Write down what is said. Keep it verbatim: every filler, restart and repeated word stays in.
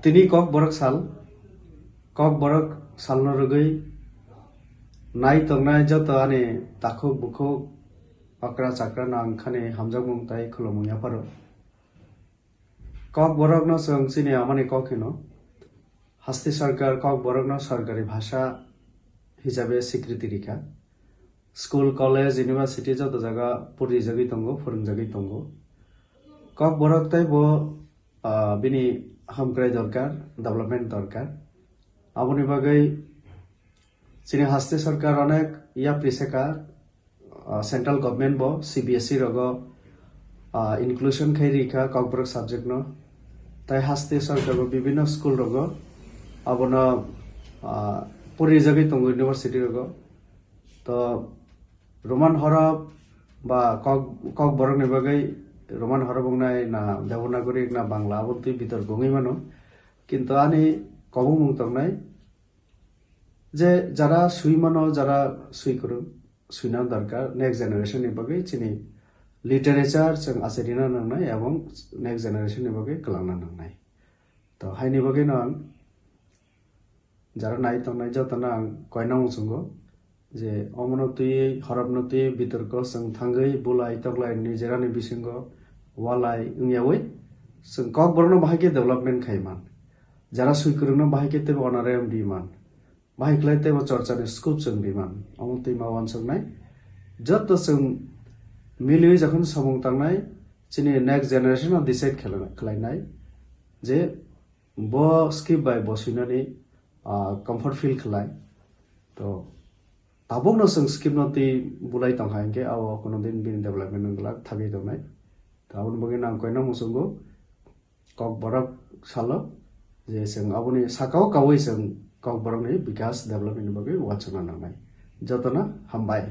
Tini Kokborok sal, Kokborok salno rwgwi nai tongnai joto ani takhuk bukhuk, okra chakra no ang khani hamjakmung tai khulumung yapharo. Kokborokno chwng chini amani kok hino. Hasti sarkar Kokborokno sarkari bhasha hisabe sikriti rikha. School, college, university joto jaga puri jagwi tongo, phwrwng jagwi tongo. Kokborok tei bo, ah, bini hamkrai dorkar, development dorkar. Aboni bagwi chini hasti sarkar onek yapri seka, ah, central government bo C B S E rogo, ah, inclusion khai rikha Kokborok subject no. Tai hasti sarkar bo bibinno school rogo abono, ah, puri jagwi tongo university rogo. To Roman horop ba kok, Kokborokni bagwi Roman horop wngnai na Devanagari na Bangla, abo twi bitor wngwi mano. Kintu ani kobongmung tongnai je jara swi mano, jara swi kwrwng, swina dorkar next generation ni bagwi chini literature chwng achairina nangnai ebong next generation ni bagwi kwlangna nangnai. To haini bagwi no ang jara nai tongnai jotono ang koina muchungo je omono twiwi, horokno twiwi, bitorko chwng thangwi bulai toklai nijerani bisingo walai wngyawi chwng Kokborokno bahai khe development khai man. Jara swi kwrwngno bahai khe teibo honorarium di man. Bahai khlai teibo chorchani scope chwng di man. Omo twi ma uansuknai. Joto chwng miliwi jokhon samung tangnai, chini next generation no decide khlai-, khlainai je bo skip bai bo swinani, ah, comfort feel khlai. To tabukno chwng skip no twi bulai tongkha hinkhe abo kono din bini development wng glak thagwi tongnai. To aboni bagwi no ang koina muchungo Kokborok salo je chwng aboni sakao kaui chwng Kokborokni bikas development ni bagwi uansukna nangnai. Jotono hambai.